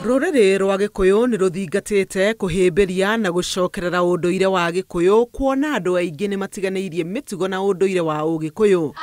Rũrĩrĩ rwa Gĩkũyũ nĩ rũthingatĩte kũhĩmbĩria na gũcokerera ũndũire wa Gĩkũyũ kuona andũ aingĩ nĩ matiganĩirie mĩtugo na ũndũire wa Ũgĩkũyũ.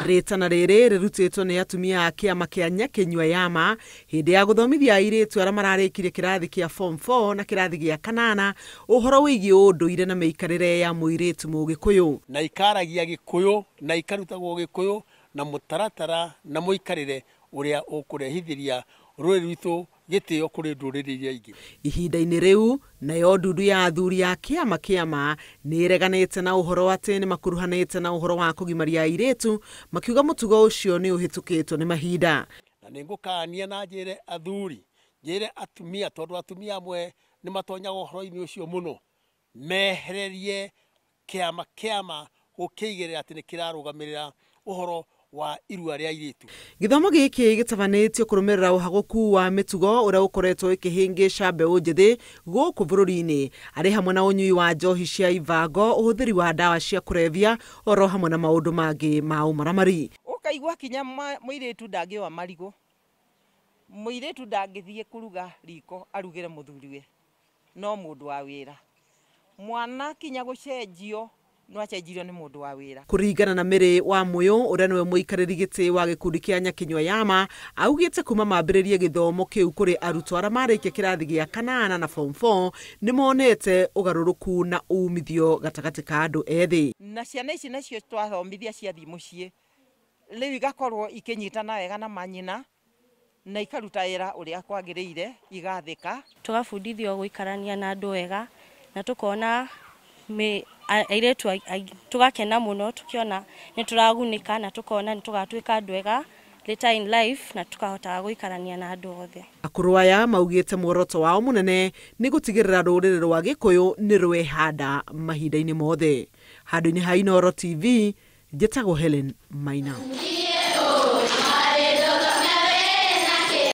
Rĩtana rĩrĩ rĩrutĩtwo nĩ atumia a kĩama kĩa Nyakinyua Yama hĩndĩ ya gũthomithia airĩtu arĩa mararĩkirie kĩrathi kĩa form 4 na kĩrathi gĩa kanana ũhoro wĩgiĩ ũndũire na mĩikarĩre ya mũirĩtu Mũgĩkũyũ. Na ikaragia Gĩkũyũ na ikarutagwo Gĩkũyũ na mũtaratara na mũikarĩre ũrĩa ũkũrehithĩria rũrĩrĩ rwitũ gĩtĩo kũrĩ ndũrĩrĩ iria ingĩ. Ihinda-inĩ rĩu nayo ndundu ya athuri ya kĩama kĩama nĩ ĩreganĩte na ũhoro atĩ nĩ makuruhanĩte na ũhoro wa kũgimaria airĩtu makiuga mũtugo ũcio nĩ ũhĩtũkĩtwo nĩ mahinda. Na nĩ ngũkania na njĩre athuri, njĩre atumia, tondũ atumia amwe nĩ matonyaga ũhoro-inĩ ũcio mũno, mehererie kĩama kĩama gũkĩigĩrĩra atĩ nĩ kĩrarũgamĩrĩra ũhoro wa irua rĩa airĩtu. Gĩthomo gĩkĩ gĩtabanĩtio kũrũmĩrĩra ũhagũku wa mĩtugo ũrĩa ũkoretwo ĩkĩhĩngĩca mbeũ njĩthĩ gũkũ bũrũri-inĩ, arĩ hamwe na ũnyui wa njohi cia ivango, ũhũthĩri wa ndawa cia kũrebia, oro hamwe na maũndũ mangĩ ma ũmaramari. Ũkaigua kinya mũirĩtu ndangĩoa marigũ, mũirĩtu ndangĩthiĩ kũruga riko arugĩre mũthuriwe, no mũndũ wa wĩra. Mwana kinya gũcenjio no acenjirio nĩ mũndũ wa wĩra. Kũringana na Mary wa Mũyũ ũrĩa nĩwe mũikarĩri gĩtĩ wa gĩkundi kĩa Nyakinyua Yama, augĩte kuma mambĩrĩrie gĩthomo kĩu kũrĩ arutwo arĩa marĩkia kĩrathi gĩa kanana na form 4 nĩ monete ũgarũrũku na umithio gatagatĩ ka andũ ethĩ. Na ciana ici nacio twathomithia ciathiĩ mũciĩ rĩu igakorwo ikĩnyitana wega na manyina na ikaruta wĩra ũrĩa kwagĩrĩire, igathĩka. Tũgabundithio gũikarania na andũ wega na tũkona airĩtu tũgakena mũno tukiona nĩ tũragunĩka na tũkona nĩ tũgatuĩka andũ ega later in life na tũkahotaga gũikarania na andũ othe. Akũrũ aya maugĩte muoroto wao mũnene nĩ gũtigĩrĩra rũrĩrĩ rwa Gĩkũyũ nĩ rwehanda mahinda-inĩ mothe. Handũ-inĩ ha Inooro TV, njĩtagwo Helen Maina.